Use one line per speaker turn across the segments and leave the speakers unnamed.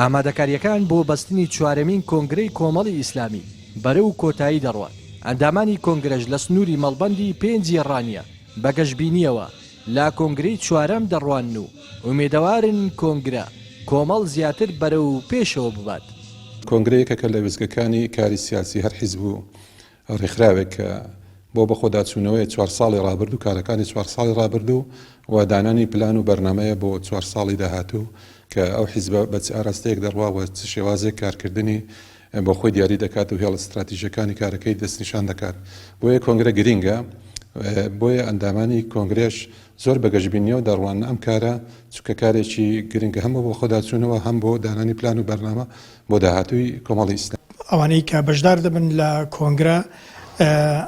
ئامادەکارییەکان بۆ بەستنی چوارەمین کۆنگرەی کۆمەڵی ئیسلامی بەرەو کۆتایی دەڕوات، ئەندامانی کۆنگرەش لە سنووری مەڵبەندی پێنجی ڕانیە بە گەشبینییەوە لە کۆنگرەی چوارەم دەڕوانن و ئومێدەوارن کۆنگرە کۆمەڵ زیاتر بەرەو پێشەوە ببات.
کۆنگرە یەکێکە لە وێستگەکانی کاری سیاسی هەر حیزب و ڕێکخراوێک کە بۆ بەخۆداچوونەوەی چوار ساڵی ڕابردوو، کارەکانی چوار ساڵی ڕابردوو و دانانی پلان و بەرنامەیە بۆ چوار ساڵی داهاتوو کە ئەو حیزبە بە چ ئاراستەیەک دەڕوا و چ شێوازێک کارکردنی بۆ خۆی دیاری دەکات و هێڵە ستراتیژیەکانی کارەکەی دەستنیشان دەکات. بۆیە کۆنگرە گرینگە، بۆیە ئەندامانی کۆنگرەش زۆر بە گەشبینیەوە دەڕواننە ئەم کارە، چونکە کارێکی گرنگە هەم بۆ بەخۆداچوونەوە هەم بۆ دانانی پلان و بەرنامە بۆ داهاتووی کۆمەڵی ئیسلامی.
ئەوانەی کە بەشدار دەبن لە کۆنگرە،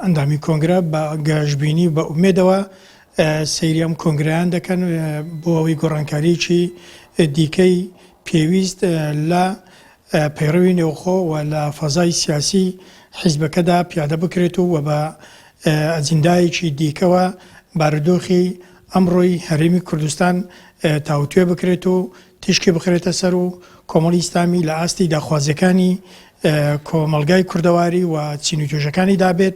ئەندامی کۆنگرە بە گەشبینی و بە ئومێدەوە سەیری ئەم کۆنگرەیان دەکەن بۆ ئەوەی گۆڕانکارییەکی دیکەی پێویست لە پەیڕەوی نێوخۆ و لە فەزای سیاسی حیزبەکەدا پیادە بکرێت و بە ئەجندایەکی دیکەوە بارودۆخی ئەمڕۆی هەرێمی کوردستان تاوتوێ بکرێت و تیشکی بخرێتە سەر و کۆمەڵی ئیسلامی لە ئاستی داخوازیەکانی کۆمەڵگای
کوردەواری و چین و توێژەکانی دابێت.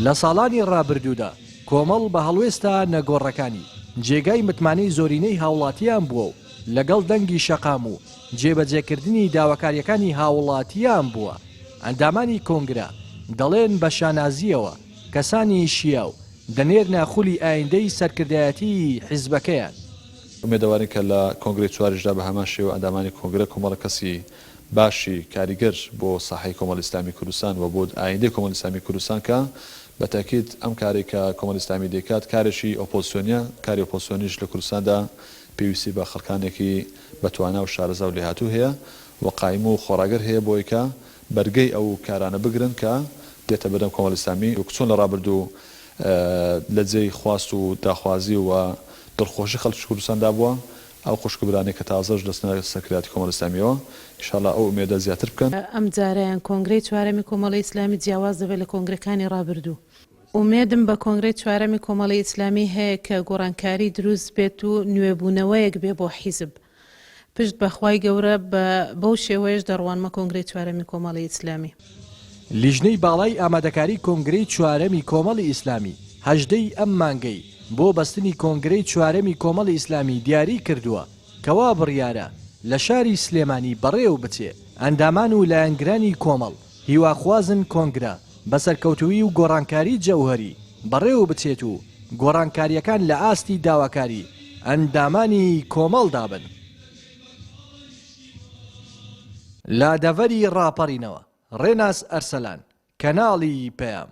لە ساڵانی ڕابردوودا کۆمەڵ بە هەڵوێستە نەگۆڕەکانی جێگای متمانەی زۆرینەی هاوڵاتیان بووە و لەگەڵ دەنگی شەقام و جێبەجێکردنی داواکارییەکانی هاوڵاتیان بووە، ئەندامانی کۆنگرە دەڵێن بە شانازییەوە کەسانی شیاو دەنێرنە خولی ئایندەی سەرکردایەتیی حیزبەکەیان.
ئومێدەوارین کە لە کۆنگرەی چواریشدا بە هەمان شێوە ئەندامانی کۆنگرە کۆمەڵە کەسی باشی کاریگەر بۆ ساحەی کۆمەڵی ئیسلامی کوردستان و بۆ ئایندەی کۆمەڵی ئیسلامی کوردستان کە بە تەئکید ئەم کارەی کە کۆمەڵی ئیسلامی دەیکات کارێکی ئۆپۆزسیۆنیە، کاری ئۆپۆزسیۆنیش لە کوردستاندا پێویستی بە خەڵکانێکی بە توانا و شارەزا و لێهاتوو هەیە و قایم و خۆڕاگر هەیە بۆی کە بەرگەی ئەو کارانە بگرن کە دێتە بەردەم کۆمەڵی ئیسلامی وەک چۆن لە ڕابردوو لە جێی خواست و داخوازی و دڵخۆشی خەڵکی کوردستاندا بووە ئەو خوشک و برانەی کە تازەش دەچنە سەرکردایەتی کۆمەڵی ئیسلامیەوە ئیشاڵا ئەو ئومێدە زیاتر بکەن.
ئەمجارەیان کۆنگرەی چوارەمی کۆمەڵی ئیسلامی جیاواز دەبێت لە کۆنگرەکانی ڕابردوو. ئومێدم بە کۆنگرەی چوارەمی کۆمەڵی ئیسلامی هەیە کە گۆڕانکاری دروست بێت و نوێبوونەوەیەک بێ بۆ حیزب. پشت بە خوای گەورە بە بەو شێوەیەش دەڕوانمە کۆنگرەی چوارەمی کۆمەڵی ئیسلامی.
لیژنەی باڵای ئامادەکاری کۆنگرەی چوارەمی کۆمەڵی ئیسلامی 18 ی ئەم مانگەی بۆ بەستنی کۆنگرەی چوارەمی کۆمەڵی ئیسلامی دیاری کردووە کە وا بڕیارە لە شاری سلێمانی بەڕێوە بچێ، ئەندامان و لایەنگرانی کۆمەڵ هیواخوازن کۆنگرە بە سەرکەوتوویی و گۆڕانکاری جەوهەری بەڕێوە بچێت و گۆڕانکارییەکان لە ئاستی داواکاری ئەندامانی کۆمەڵدا بن. لە دەڤەری ڕاپەڕینەوە، ڕێناس ئەرسەلان، کەناڵی پەیام.